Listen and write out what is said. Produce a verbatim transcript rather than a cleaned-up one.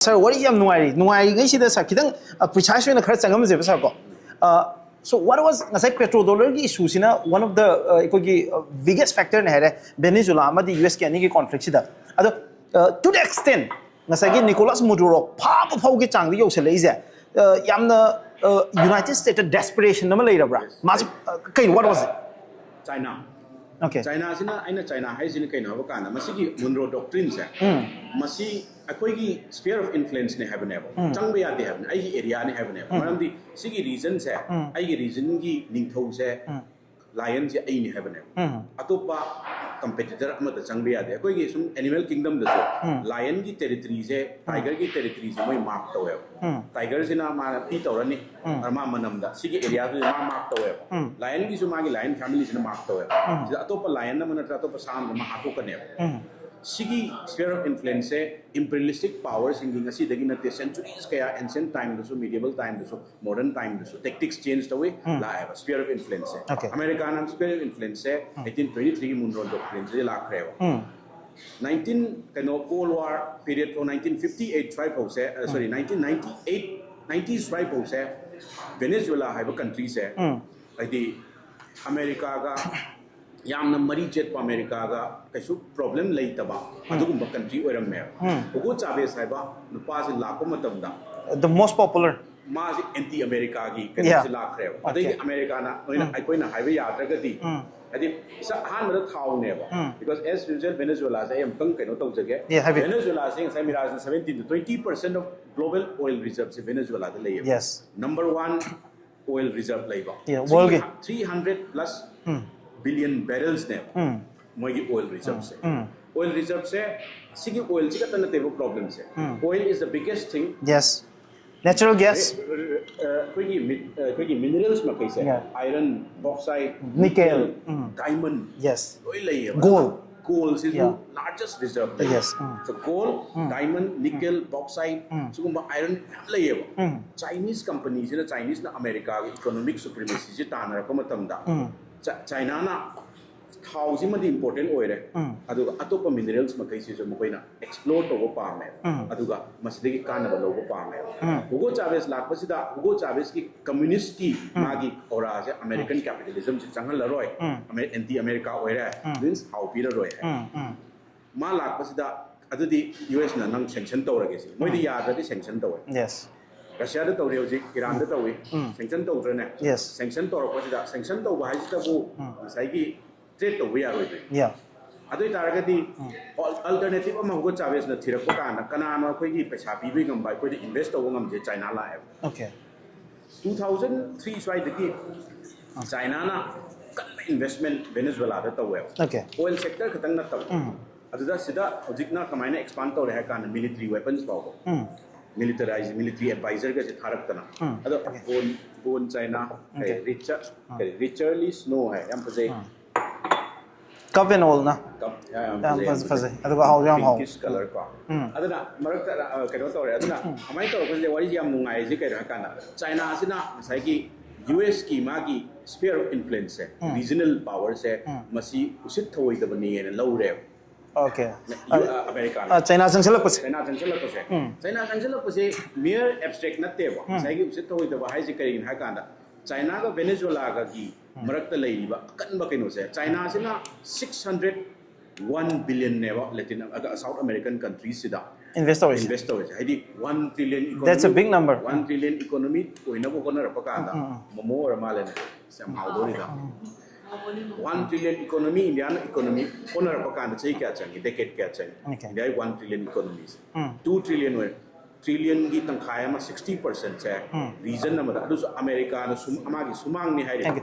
Sir, ꯋꯥꯔꯤ ꯌꯥꯝ ꯅꯨꯡꯉꯥꯏꯔꯤ꯫ ꯅꯨꯡꯉꯥꯏꯔꯤꯉꯩꯁꯤꯗ, sir, ꯈꯤꯇꯪ ꯄ꯭ꯔꯤꯁꯥꯏꯁ ꯑꯣꯏꯅ ꯈꯔ ꯆꯪꯉꯝꯁꯦꯕ, sir, ꯀꯣ꯫ So what was, ꯉꯁꯥꯏ ꯄꯦꯇ꯭ꯔꯣ ꯗꯣꯂꯔꯒꯤ ꯏꯁꯨꯁꯤꯅ one of the, ꯑꯩꯈꯣꯏꯒꯤ biggest factorꯅꯦ ꯍꯥꯏꯔꯦ, ꯚꯦꯅꯦꯖꯨꯂꯥ ꯑꯃꯗꯤ ꯌꯨ ꯑꯦꯁꯀꯤ ꯑꯅꯤꯒꯤ conflictꯁꯤꯗ꯫ ꯑꯗꯣ, to the extent ꯉꯁꯥꯏꯒꯤ ꯅꯤꯀꯣꯂꯥꯁ ꯃꯗꯨꯔꯣ ꯐꯥꯕ ꯐꯥꯎꯒꯤ ꯆꯥꯡꯗ ꯌꯧꯁꯜꯂꯛꯏꯁꯦ, ꯌꯥꯝꯅ ꯌꯨꯅꯥꯏꯇꯦꯗ ꯁ꯭ꯇꯦꯠꯇ desperation ꯑꯃ ꯂꯩꯔꯕ꯭ꯔꯥ? ꯃꯥꯁꯦ, ꯀꯩꯅꯣ, what was it? China. Okay. ꯆꯥꯏꯅꯥꯁꯤꯅ, ꯑꯩꯅ ꯆꯥꯏꯅꯥ ꯍꯥꯏꯁꯤꯅ ꯀꯩꯅꯣ ꯍꯥꯏꯕ ꯀꯥꯟꯗ, ꯃꯁꯤꯒꯤ ꯃꯨꯟꯔꯣ doctrineꯁꯦ, ꯎꯝ꯫ ꯃꯁꯤ ꯑꯩꯈꯣꯏꯒꯤ sphere of influenceꯅꯦ ꯍꯥꯏꯕꯅꯦꯕ꯫ ꯎꯝ꯫ ꯆꯪꯕ ꯌꯥꯗꯦ ꯍꯥꯏꯕꯅꯦ, ꯑꯩꯒꯤ areaꯅꯦ ꯍꯥꯏꯕꯅꯦꯕ꯫ ꯎꯝ꯫ ꯃꯔꯝꯗꯤ ꯁꯤꯒꯤ regionꯁꯦ, ꯎꯝ꯫ ꯑꯩꯒꯤ regionꯒꯤ ꯅꯤꯡꯊꯧꯁꯦ, ꯎꯝ꯫ lionꯁꯦ ꯑꯩꯅꯦ ꯍꯥꯏꯕꯅꯦꯕ꯫ ꯎꯝ꯫ ꯑꯇꯣꯞꯄ competitor ꯑꯃꯗ ꯆꯪꯕ ꯌꯥꯗꯦ꯫ ꯑꯩꯈꯣꯏꯒꯤ ꯁꯨꯝ animal kingdomꯗꯁꯨ, ꯎꯝ꯫ lionꯒꯤ territoryꯁꯦ, tigerꯒꯤ territoryꯁꯦ ꯃꯣꯏ mark ꯇꯧꯋꯦꯕ꯫ ꯎꯝ꯫ Tigerꯁꯤꯅ ꯃꯥꯅ ꯄꯤ ꯇꯧꯔꯅꯤ, ꯎꯝ꯫ ꯑꯗ ꯃꯥ ꯃꯅꯝꯗ ꯁꯤꯒꯤ areaꯁꯤꯗ ꯃꯥ mark ꯇꯧꯋꯦꯕ꯫ ꯎꯝ꯫ Lionꯒꯤꯁꯨ ꯃꯥꯒꯤ lion familyꯁꯤꯅ mark ꯇꯧꯋꯦꯕ꯫ ꯎꯝ꯫ ꯁꯤꯗ ꯑꯇꯣꯞꯄ lion ꯑꯃ ꯅꯠꯇ꯭ꯔꯒ ꯑꯇꯣꯞꯄ ꯁꯥ ꯑꯃꯗ ꯃꯥ ꯍꯥꯠꯇꯣꯛꯀꯅꯦꯕ꯫ ꯎꯝ꯫ ꯁꯤꯒꯤ sphere of influenceꯁꯦ imperialistic powerꯁꯤꯡꯒꯤ ꯉꯁꯤꯗꯒꯤ ꯅꯠꯇꯦ, centuries ꯀꯌꯥ, ancient timeꯗꯁꯨ, medieval timeꯗꯁꯨ, modern timeꯗꯁꯨ tactics change ꯇꯧꯏ, ꯎꯝ꯫ ꯂꯥꯛꯑꯦꯕ sphere of influenceꯁꯦ꯫ Okay. Americaꯅ sphere of influenceꯁꯦ eighteen twenty threeꯒꯤ ꯃꯨꯟꯔꯣ doctrineꯁꯤꯗ ꯂꯥꯛꯈ꯭ꯔꯦꯕ꯫ Um. Nineteen ꯀꯩꯅꯣ, Cold War period ꯐꯥꯎ, nineteen fifty eight ꯁ꯭ꯋꯥꯏ ꯐꯥꯎꯁꯦ, sorry, nineteen ninety eight, ninety ꯁ꯭ꯋꯥꯏ ꯐꯥꯎꯁꯦ, Venezuela ꯍꯥꯏꯕ countryꯁꯦ, ꯎꯝ꯫ ꯍꯥꯏꯗꯤ Americaꯒ ꯌꯥꯝꯅ ꯃꯔꯤ ꯆꯦꯠꯄ, Americaꯒ ꯀꯩꯁꯨ problem ꯂꯩꯇꯕ ꯑꯗꯨꯒꯨꯝꯕ country ꯑꯣꯏꯔꯝꯃꯦꯕ꯫ ꯎꯝ꯫ Hugo Chavez ꯍꯥꯏꯕ ꯅꯨꯄꯥꯁꯦ ꯂꯥꯛꯄ ꯃꯇꯝꯗ, The most popular. ꯃꯥꯁꯦ anti Americaꯒꯤ Yeah. ꯀꯩꯅꯣꯁꯦ ꯂꯥꯛꯈ꯭ꯔꯦꯕ꯫ ꯑꯗꯩꯗꯤ Okay. Americaꯅ ꯑꯩꯈꯣꯏꯅ, ꯎꯝ꯫ ꯑꯩꯈꯣꯏꯅ ꯍꯥꯏꯕ ꯌꯥꯗ꯭ꯔꯒꯗꯤ, ꯎꯝ꯫ ꯍꯥꯏꯗꯤ ꯏꯁꯥ ꯑꯍꯥꯟꯕꯗ ꯊꯥꯎꯅꯦꯕ꯫ ꯎꯝ꯫ Because as usual Venezuelaꯁꯦ ꯑꯩ ꯑꯃꯨꯛꯇꯪ ꯀꯩꯅꯣ ꯇꯧꯖꯒꯦ꯫ Yeah, ꯍꯥꯏꯕꯤꯌꯨ꯫ Venezuelaꯁꯦ ꯉꯁꯥꯏ ꯃꯤꯔꯥꯖꯅ seventeen to twenty percent of global oil reserveꯁꯦ Venezuelaꯗ ꯂꯩꯌꯦꯕ꯫ Yes. Number one oil reserve ꯂꯩꯕ꯫ Yeah, worldꯒꯤ. Three hundred plus ꯎꯝ꯫ billion barrelsꯅꯦꯕ ꯎꯝ꯫ ꯃꯣꯏꯒꯤ oil reserveꯁꯦ꯫ ꯎꯝ꯫ Oil reserveꯁꯦ, ꯁꯤꯒꯤ oilꯁꯤ ꯈꯛꯇ ꯅꯠꯇꯦꯕ problemꯁꯦ꯫ ꯎꯝ꯫ Oil is the biggest thing. Yes. Natural gas. ꯑꯩꯈꯣꯏꯒꯤ, ꯑꯩꯈꯣꯏꯒꯤ minerals ꯃꯈꯩꯁꯦ, Yeah. iron, bauxite, Nickel. ꯎꯝ꯫ Diamond, Yes. ꯂꯣꯏ ꯂꯩꯌꯦꯕ꯫ Gold. Goldꯁꯤꯁꯨ Yeah. largest reserve ꯂꯩ꯫ Yes. ꯎꯝ꯫ So gold, ꯎꯝ꯫ Diamond, Nickel, Bauxite, ꯎꯝ꯫ ꯁꯤꯒꯨꯝꯕ iron ꯃꯌꯥꯝ ꯂꯩꯌꯦꯕ꯫ ꯎꯝ꯫ Chinese companyꯁꯤꯅ, Chineseꯅ Americaꯒꯤ economic supremacyꯁꯤ ꯇꯥꯟꯅꯔꯛꯄ ꯃꯇꯝꯗ, ꯎꯝ꯫ Chi- Chinaꯅ ꯊꯥꯎꯁꯤꯃꯗꯤ ꯏꯝꯄꯣꯔꯇꯦꯟ ꯑꯣꯏꯔꯦ꯫ ꯎꯝ. ꯑꯗꯨꯒ ꯑꯇꯣꯞꯄ ꯃꯤꯅꯔꯦꯜꯁ ꯃꯈꯩꯁꯤꯁꯨ ꯃꯈꯣꯏꯅ ꯑꯦꯛꯁꯄ꯭ꯂꯣꯔ ꯇꯧꯕ ꯄꯥꯝꯃꯦ꯫ ꯎꯝ. ꯑꯗꯨꯒ ꯃꯁꯤꯗꯒꯤ ꯀꯥꯟꯅꯕ ꯂꯧꯕ ꯄꯥꯝꯃꯦ꯫ ꯎꯝ. ꯍꯨꯒꯣ ꯆꯥꯕꯦꯁ ꯂꯥꯛꯄꯁꯤꯗ ꯍꯨꯒꯣ ꯆꯥꯕꯦꯁꯀꯤ ꯀꯝꯃ꯭ꯌꯨꯅꯤꯁ꯭ꯠꯀꯤ ꯎꯝ. ꯃꯥꯒꯤ ꯑꯣꯔꯥꯁꯦ ꯑꯃꯦꯔꯤꯀꯟ ꯀꯦꯄꯤꯇꯦꯂꯤꯖꯝꯁꯦ ꯆꯪꯍꯜꯂꯔꯣꯏ꯫ ꯎꯝ. ꯑꯦꯟꯇꯤ ꯑꯃꯦꯔꯤꯀꯥ ꯑꯣꯏꯔꯦ꯫ ꯎꯝ. ꯃꯤꯟꯁ ꯊꯥꯎ ꯄꯤꯔꯔꯣꯏ꯫ ꯎꯝ, ꯎꯝ. ꯃꯥ ꯂꯥꯛꯄꯁꯤꯗ ꯑꯗꯨꯗꯤ ꯌꯨ ꯑꯦꯁꯅ ꯅꯪ ꯁꯦꯡꯁꯟ ꯇꯧꯔꯒꯦ ꯁꯤ꯫ ꯃꯣꯏꯗꯤ ꯎꯝ. ꯌꯥꯗ꯭ꯔꯗꯤ ꯁꯦꯡꯁꯟ ꯇꯧꯋꯦ꯫ Yes. ꯔꯁꯤꯌꯥꯗ ꯇꯧꯔꯤ ꯍꯧꯖꯤꯛ, ꯏꯔꯥꯟꯗ ꯇꯧꯏ꯫ ꯎꯝ. ꯁꯦꯡꯁꯟ ꯇꯧꯗ꯭ꯔꯅꯦ? Yes. ꯁꯦꯡꯁꯟ ꯇꯧꯔꯛꯄꯁꯤꯗ, ꯁꯦꯡꯁꯟ ꯇꯧꯕ ꯍꯥꯏꯁꯤꯗꯕꯨ ꯎꯝ. ꯉꯁꯥꯏꯒꯤ ꯇ꯭ꯔꯦꯠ ꯇꯧꯕ ꯌꯥꯔꯣꯏꯗꯣꯏꯅꯤ꯫ Yeah. ꯑꯗꯨ ꯑꯣꯏ ꯇꯥꯔꯒꯗꯤ ꯑꯜꯇꯔꯅꯦꯇꯤꯚ ꯑꯃ ꯍꯨꯒꯣ ꯆꯥꯕꯦꯁꯅ ꯊꯤꯔꯛꯄ ꯀꯥꯟꯗ ꯀꯅꯥꯅꯣ ꯑꯩꯈꯣꯏꯒꯤ ꯄꯩꯁꯥ ꯄꯤꯕ ꯉꯝꯕ, ꯑꯩꯈꯣꯏꯗ ꯏꯟꯚꯦꯁ ꯇꯧꯕ ꯉꯝꯁꯦ? ꯆꯥꯏꯅꯥ ꯂꯥꯛꯑꯦꯕ꯫ Okay. ꯇꯨ ꯊꯥꯎꯖꯟ ꯊ꯭ꯔꯤ ꯁ꯭ꯋꯥꯏꯗꯒꯤ ꯆꯥꯏꯅꯥꯅ ꯀꯟꯅ ꯏꯟꯚꯦꯁ꯭ꯠꯃꯦꯟ ꯚꯦꯅꯦꯖꯨꯋꯦꯂꯥꯗ ꯇꯧꯋꯦꯕ꯫ Okay. ꯑꯣꯏꯜ ꯁꯦꯛꯇꯔ ꯈꯛꯇꯪ ꯅꯠꯇꯕ꯫ ꯎꯝ. ꯑꯗꯨꯗ ꯁꯤꯗ ꯍꯧꯖꯤꯛꯅ ꯀꯃꯥꯏꯅ ꯑꯦꯛꯁꯄꯥꯟ ꯇꯧꯔꯦ ꯍꯥꯏ ꯀꯥꯟꯗ ꯃꯤꯂꯤꯇ꯭ꯔꯤ ꯋꯦꯄꯟꯁ ꯐꯥꯎꯕ, ꯎꯝ. ꯃꯤꯂꯤꯇꯔꯥꯏꯖ, ꯃꯤꯂꯤꯇꯔꯤ ꯑꯦꯗꯚꯥꯏꯖꯔꯒꯁꯦ ꯊꯥꯔꯛꯇꯅ꯫ ꯎꯝ. ꯑꯗꯣ ꯕꯣꯟ ꯕꯣꯟ ꯆꯥꯏꯅꯥ, Okay. ꯔꯤꯆꯔ ꯀꯔꯤ ꯔꯤꯆꯔꯂꯤ ꯁ꯭ꯅꯣ ꯍꯥꯏ, ꯌꯥꯝ ꯐꯖꯩ꯫ ꯎꯝ. Cup and all ꯅ ꯀꯞ ꯌꯥꯝ ꯌꯥꯝ ꯐꯖꯩ, ꯌꯥꯝ ꯐꯖꯩ, ꯑꯗꯨꯒ ꯍꯥꯎꯁꯨ ꯌꯥꯝ ꯍꯥꯎ꯫ Pinkish colour ꯀꯣ꯫ ꯎꯝ. ꯑꯗꯨꯅ ꯃꯔꯛꯇ ꯑ, ꯀꯩꯅꯣ ꯇꯧꯔꯦ꯫ ꯑꯗꯨꯅ ꯀꯃꯥꯏꯅ ꯇꯧꯔꯛꯄꯁꯦ, ꯋꯥꯔꯤꯁꯦ ꯌꯥꯝ ꯅꯨꯡꯉꯥꯏꯔꯤꯁꯦ ꯀꯩꯅꯣ ꯍꯥꯏ ꯀꯥꯟꯗ, ꯆꯥꯏꯅꯥꯁꯤꯅ ꯉꯁꯥꯏꯒꯤ ꯌꯨ ꯑꯦꯁꯀꯤ ꯃꯥꯒꯤ sphere of influenceꯁꯦ, ꯎꯝ. ꯔꯤꯖꯅꯦꯜ ꯄꯥꯋꯔꯁꯦ, ꯎꯝ. ꯃꯁꯤ ꯎꯁꯤꯠ ꯊꯑꯣꯏꯗꯕꯅꯦꯅ ꯂꯧꯔꯦꯕ꯫ Okay. ꯌꯨ- ꯑ, ꯑꯃꯦꯔꯤꯀꯥꯅ꯫ ꯑ, ꯆꯥꯏꯅꯥ ꯆꯪꯁꯤꯜꯂꯛꯄꯁꯦ꯫ ꯆꯥꯏꯅꯥ ꯆꯪꯁꯤꯜꯂꯛꯄꯁꯦ꯫ ꯎꯝ. ꯆꯥꯏꯅꯥ ꯆꯪꯁꯤꯜꯂꯛꯄꯁꯦ mere abstract ꯅꯠꯇꯦꯕ꯫ ꯎꯝ. ꯉꯁꯥꯏꯒꯤ ꯎꯁꯤꯠ ꯊꯑꯣꯏꯗꯕ ꯍꯥꯏꯁꯦ ꯀꯔꯤꯒꯤꯅꯣ ꯍꯥꯏ ꯀꯥꯟꯗ, ꯆꯥꯏꯅꯥꯒ ꯚꯦꯅꯦꯖꯨꯋꯦꯂꯥꯒꯒꯤ ꯃꯔꯛꯇ ꯂꯩꯔꯤꯕ ꯑꯀꯟꯕ ꯀꯩꯅꯣꯁꯦ, ꯆꯥꯏꯅꯥꯁꯤꯅ six hundred one billionꯅꯦꯕ ꯂꯦꯇꯤꯟ, ꯑ, ꯁꯥꯎꯠ ꯑꯃꯦꯔꯤꯀꯟ ꯀꯟꯇ꯭ꯔꯤꯁꯤꯗ Invest ꯇꯧꯔꯤꯁꯦ꯫ ꯏꯟꯚꯦꯁ ꯇꯧꯔꯤꯁꯦ꯫ ꯍꯥꯏꯗꯤ one trillion That's a big number. One trillion economy ꯑꯣꯏꯅꯕ ꯍꯣꯠꯅꯔꯛꯄ ꯀꯥꯟꯗ, ꯎꯝ, ꯎꯝ. ꯃꯣꯃꯣ ꯑꯣꯏꯔ ꯃꯥꯜꯂꯦꯅꯦ꯫ ꯌꯥꯝ ꯍꯥꯎꯗꯣꯔꯤꯗ꯫ One trillion economy, ꯏꯟꯗꯤꯌꯥꯅ economy ꯍꯣꯠꯅꯔꯛꯄ ꯀꯥꯟꯗ ꯆꯍꯤ ꯀꯌꯥ ꯆꯪꯉꯤ? Decade ꯀꯌꯥ ꯆꯪꯉꯤ? Okay. ꯏꯟꯗꯤꯌꯥꯒꯤ one trillion economyꯁꯦ꯫ ꯎꯝ. Two trillion ꯑꯣꯏꯔꯦ꯫ Trillionꯒꯤ ꯇꯪꯈꯥꯏ ꯑꯃ, sixty percentꯁꯦ, ꯎꯝ. ꯔꯤꯖꯟ ꯑꯃꯗ, ꯑꯗꯨꯁꯨ ꯑꯃꯦꯔꯤꯀꯥꯅ ꯁꯨꯝ-, ꯃꯥꯒꯤ ꯁꯨꯃꯥꯡꯅꯤ ꯍꯥꯏꯔꯤꯕ꯫ Thank you.